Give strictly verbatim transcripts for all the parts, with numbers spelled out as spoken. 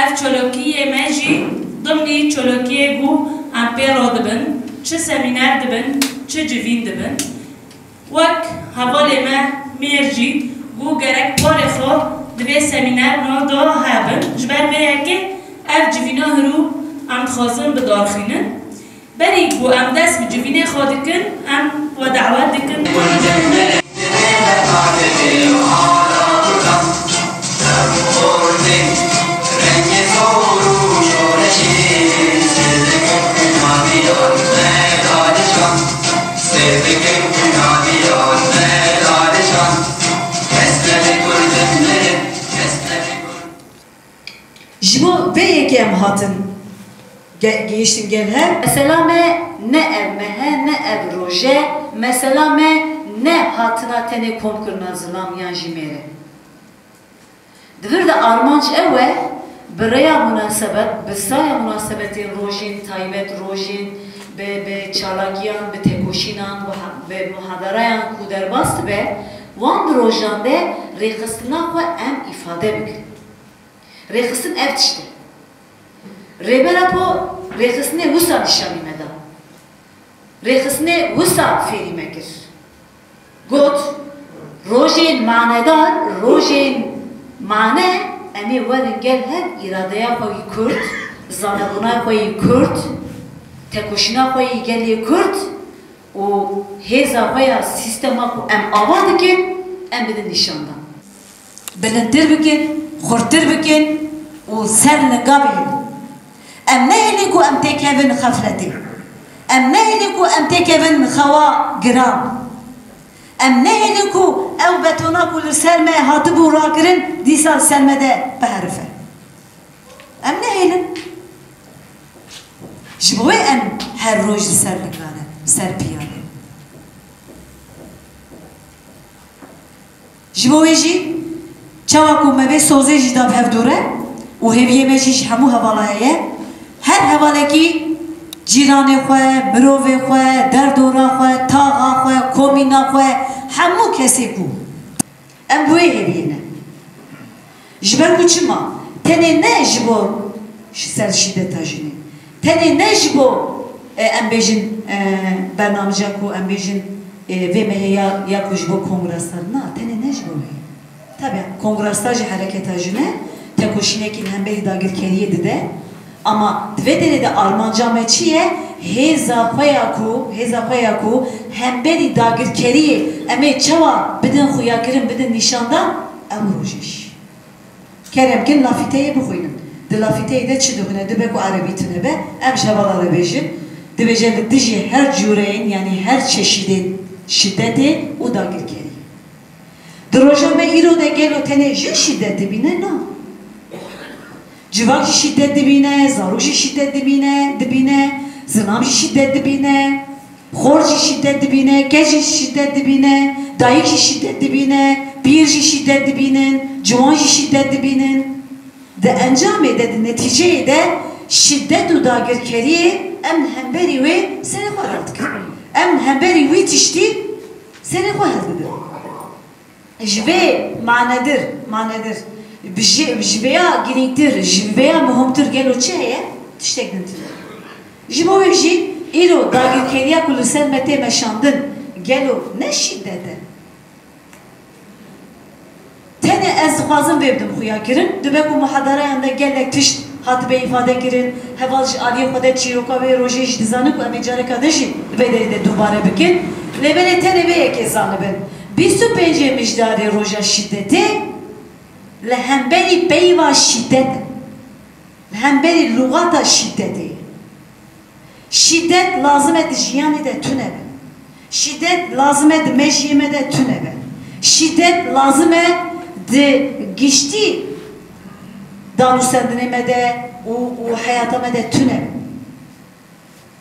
Ev çolokiyê me jî dimnî çolokiyê ku em pê re dibin, çi semîner dibin, çi civîn dibin. Wek hevalê me Mîr jî got, gerek parê xwe di vê semînerna de hebin. Ji ber vê yekê ev civîna hirû em dixwazin bidarxînin. Berî ku em dest bi civînê xwe dikin, em we dawet dikin. Ji bo vê yekê em hatin ge-, gihiştin gel hev. Mesela me ne ev mehe, ne ev roje, mesela me ne hatina tenê komkirina zilam yan jî mêre. Di vir de armanc ew e, bi rêya munasebet, bi saya munasebetên rojên taybet, rojên bi, bi çalakiyan, bi tekoşînan, bi ha-, bi muhadarayan ku derbas dibe, wan di rojan de rêxistina xwe em îfade bikin. Rêxistin ev tişt e. Rêber Apo rêxistinê wisa nîşanî me da. Rêxistinê wisa fêrî me kir. Got, rojên manedar, rojên mane, em ê werin gel hev îradeya xwe yî Kurd, zanebûna xwe yî Kurd, tekoşîna xwe yî gelê Kurd, û hêza xwe ya sîstema ku em ava dikin, em bidin nîşandan. Bilindtir bikin, xurttir bikin û ser linga bihêlin. Em nehêlin ku em têkevin xefletê. Em nehêlin ku em têkevin xewa giran. Em nehêlin ku ew betona ku li ser me hatibû rakirin, dîsa li ser me de biherife. Em nehêlin. Ji bo wê em her roj li ser lingan in, ser piyan in. Ji bo wê jî, çawa ku me vê sozê jî da bi hevdû re û hêviyê me jî ji hemû hevala heye, her hevalekî cîranê xwe, mirovê xwe, derdora xwe, taxa xwe, komîna xwe, hemû kesê ku Em bi wê hêviyê ne. Ji ber ku çima? Tenê ne ji bo ş-, ser şîdeta jinê. Tenê ne ji bo, e, em bêjin, e, bernamca ku em bêjin, e, vê mehê ya, ya ku ji bo kongresa, na, tenê ne ji bo wê. Tabi, kongresa jî hereketa jin e, tekoşînekî li hemberî dagirkeriyê dide. Ama di vê derê de armanca me çi ye? Hêza xwe ya ku, hêza xwe ya ku hemberî dagirkeriyê em ê çawa bidin xuyakirin, bidin nîşandan, ew rojê jî. Kerem kin lafîteyê bixwînin. Di lafîteyê de çi dixwîne? Dibe ku erebî tune be, em ji hevala re bêjin. Dibêje li dijî her cûreyên, yanî her çeşîdên şidetê û dagirkeriyê. Di roja me îro de gelo tenê jin şîdet dibîne? Na. Civak jî şîdet dibîne, zarok jî şîdet dibîne, dibîne, zilam jî şîdet dibîne, xort jî şîdet dibîne, keç jî şîdet dibîne, dayik jî şîdet dibîne, pîr jî şîdet dibînin, ciwan jî şîdet dibînin. Di encamê de, di netîceyê de şîdet û dagirkeriyê em li hemberî wê serê xwe hewdikin. Em li hemberî wî tiştî serê xwe hildidin. Ji vê manedir, manedir, bi ji, ji vêya girîngtir, ji vêya muhimtir gelo çi heye? Tiştek din tune. Ji bo wê jî îro dagirkeriya ku li ser me tê meşandin gelo ne şîdet e? Tenê ez dixwazim vê bidim xuya kirin, dibe ku muhadarayan de gelek tişt hatibe îfade kirin, heval ji aliyê xwe de çîroka wê rojê jî dizanin ku em ê careka din jî di vê derê de dubare bikin. Lê belê tenê vê yekê zanibin, bîst û pêncê Mijdarê roja şîdetê li hemberî peyva şîdet e. Li hemberî lûgata şîdetê ye. Şîdet lazim e di jiyanê de tune be. Şîdet lazim e di mejiyê me de tune be. Şîdet lazim e di giştî danûstendinê me de û, û heyata me de tune be.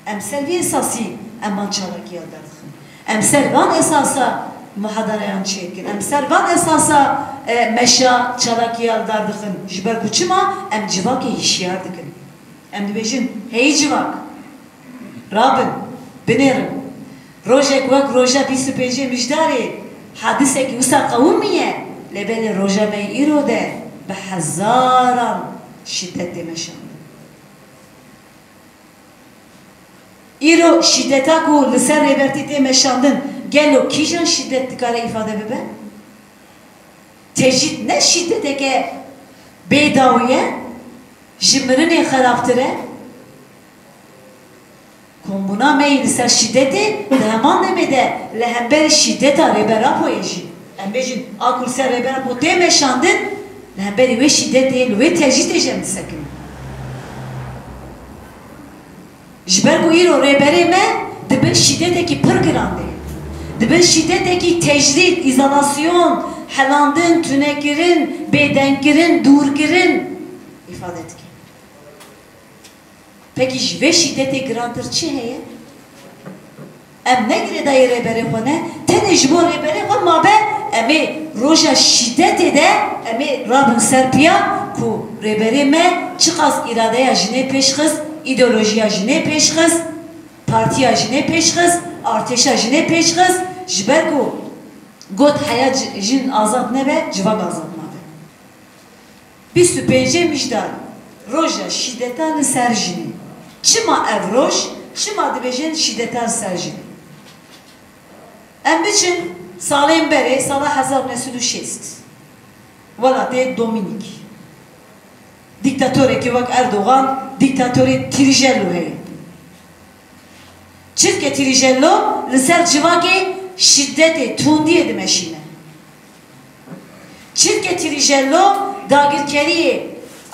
Em ser vî esasî em van çalakiya derdixin. Em ser van esasa muhadareyan çêdikin. Em ser van esasa, e, meşa çalakiya derdixin. Ji ber ku çima? Em civakê hişyar dikin. Em dibêjin, hey civak, rabin, binêrin. Rojek wek roja bîst û pêncê Mijdarê hadisekî wisa qewimiye, lê belê roja me îro de bi hezaran Şîdet tê meşandin. Îro şîdeta ku li ser Rêbertî tê meşandin, gelo kîjan şîdet dikare îfade bibe? Tecrîd ne şîdeteke bêdawî ye, ji mirinê xerabtir e. Kombûna me yî li ser şîdetê di heman demê de li hemberî şîdeta Rêber Apoyê jî. Em bêjin, a ku li ser Rêber Apo tê meşandin, li hemberî wê şîdetê, li wê tecrîdê jî em disekinin. Ji ber ku îro rêberê me di bin şîdetekî pir giran de ye. Di bin şîdetekî tecrîd, îzolasyon, helandin, tunekirin, bêdengkirin, dûrkirin îfade dike. Pekî ji vê şîdetê girantir çi heye? Em ne girêdayî rêberê xwe ne, tenê ji bo rêberê xwe mabe, em ê roja şîdetê de em ê rabin ser piya ku rêberê me çiqas îradeya jinê pêşxist, îdeolojiya jinê pêşxist, partiya jinê pêşxist, artêşa jinê pêşxist, ji ber ku got heya ji-, jin azad nebe, civak azad nabe. Bîst û pêncê Mijdarî, roja şîdeta li ser jinê. Çima ev roj, çima dibêjin şîdeta li ser jinê? Em biçin salên berê, sala hezar û neh sed û şêst. Welatê Domînîk. Dîktatorekî wek Erdogan, dîktatorê Tîrijello heye. Çi dike Tîrijello? Li ser civakê şîdetê, tundiyê dimeşîne. Çi dike Tîrijello? Dagirkeriyê,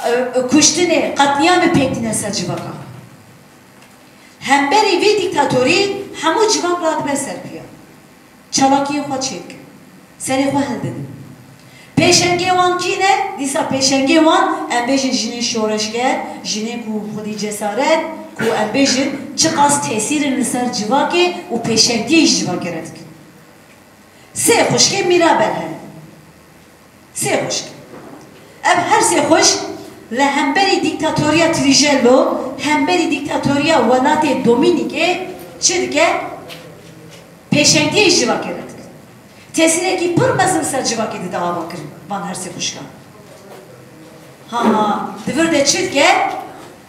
e, e, kuştinê, qetlîamê pêk tîne ser civaka. Hemberî vî dîktatorî hemû civak radibe ser piya. Çalakiyên xwe çêdikin. Serê xwe hildidin. Pêşengê wan kî ne? Dîsa pêşengê wan, em bêjin jinên şoreşger, jinên ku xwedî cesaret, ku em bêjin çiqas tesîr in li ser civakê û pêşengtiyê ji civakê re dikin. Sê xwişkê Mîra Berhem. Sê xwişk. Ev her sê xwişk li hemberî dîktatoriya Trîjello, hemberî dîktatoriya welatê Domînîkê çi dike? Pêşengtiyê ji civakê re dike. Tesîrekî pir mezin ser civakê dide avakirin van her sê xwişkan. Ha, ha, di vir de çi dike?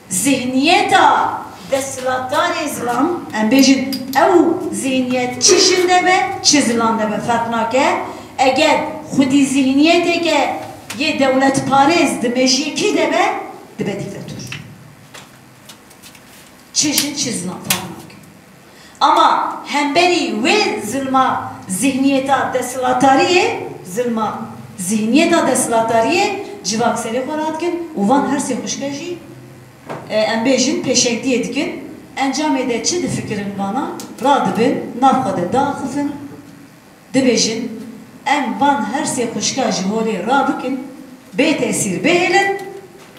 Zihniyeta desthilatdarê zilam, em bêjin, ew zihniyet çi jin de be, çi zilam de be, ferq nake. Eger xwedî zihniyeteke yê dewletparêz di mejiyê kî de be, dibe dîktator. Çi jin, çi zilam, ferq nake. Ama hemberî wê zilma zihniyeta desthilatdariyê, zilma zihniyeta desthilatdariyê civak serê xwe radikin û van her sê xwişke jî, e, em bêjin pêşengtiyê dikin. Encamê de çi difikirin vana? Radibin, nav xwe de diaxifin. Dibêjin, em van her sê xwişka ji holê rabikin, bê tesîr bihêlin,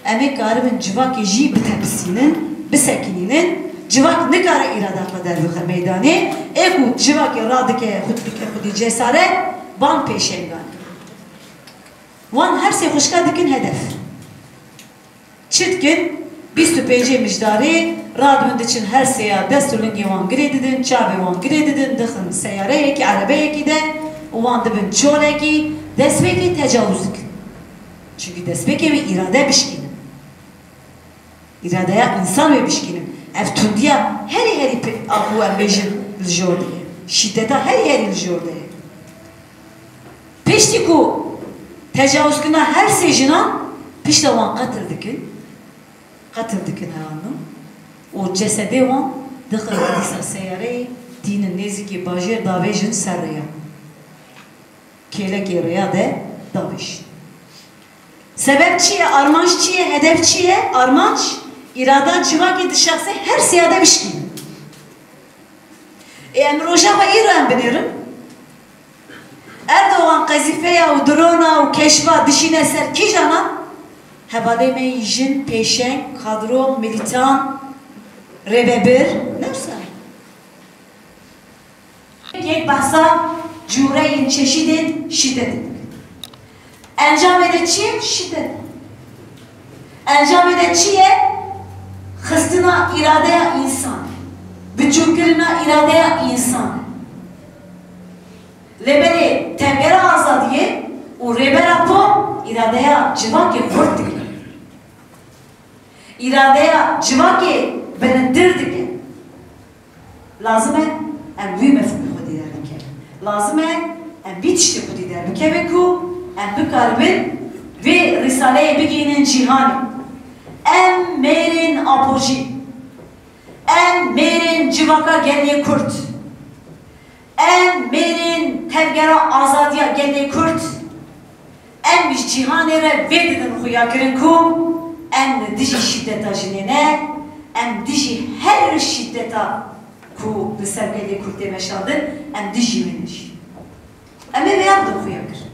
em ê karibin civakê jî bitepisînin, bisekinînin, civak nikare îrada xwe derbixe meydanê, ê ku civakê radike, xwe dike xwedî cesaret, van pêşengan. Wan her sê xwişka dikin hedef. Çi dikin? Bîst û pêncê Mijdarê radibin diçin her sêya dest û lingê wan girê didin, çavê wan girê didin, dixin seyareyekî, erebeyekî de û wan dibin çolekî, destpêkê tecawuz dikin. Çimkî destpêkê wê îrade bişkînin. Îradeya însan wê bişkînin. Ev tundiya herî herî pe-, a ku em bêjin li jor de ye. Şîdeta herî herî li jor de ye. Piştî ku tecawizkirina her sê jinan, pişta wan qetil dikin, qetil dikin heranû û cesedê wan dixin dîsa seyareyê, tînin nêzîkî bajêr davêjin ser rêya. Kêlekê rêya de davêjin. Sebeb çi ye? Armanc çi ye? Hedef çi ye? Armanc, îrada civakê di şexsê her sêya de bişkînin. Ê em roja xwe îro em binêrin. Erdogan qezîfeya û drona û keşfa dişîne ser kîjana? Hevalê me yî jin, pêşeng, kadro, milîtan, rêvebir, ne wisa? Yek behsa cûreyên çeşîdên şîdetê dikin. Encamê de çi ye? Şîdet. Encamê de çi ye? Xistina îradeya însan. Biçûkkirina îradeya însan. Lê belê tevgera azadiyê û Rêber Apo îradeya civakê xurt dike. îradeya civakê bilindtir dike. Lazim e em wî mefhûmê xwedî derbikevin. Lazim e em vî tiştê xwedî derbikevin ku em bikaribin vê rîsaleyê bigihînin cîhanê. Em mêrên apojî. Em mêrên civaka gelê Kurd. Em mêrên tevgera azadiya gelê Kurd. Em ji cîhanê re vê didin xuyakirin ku em li dijî şîdeta jinê ne, em dijî her şîdeta ku li ser gelê Kurd tê meşandin, em dijî wê ne jî. Em ê vêya bidin xuyakirin.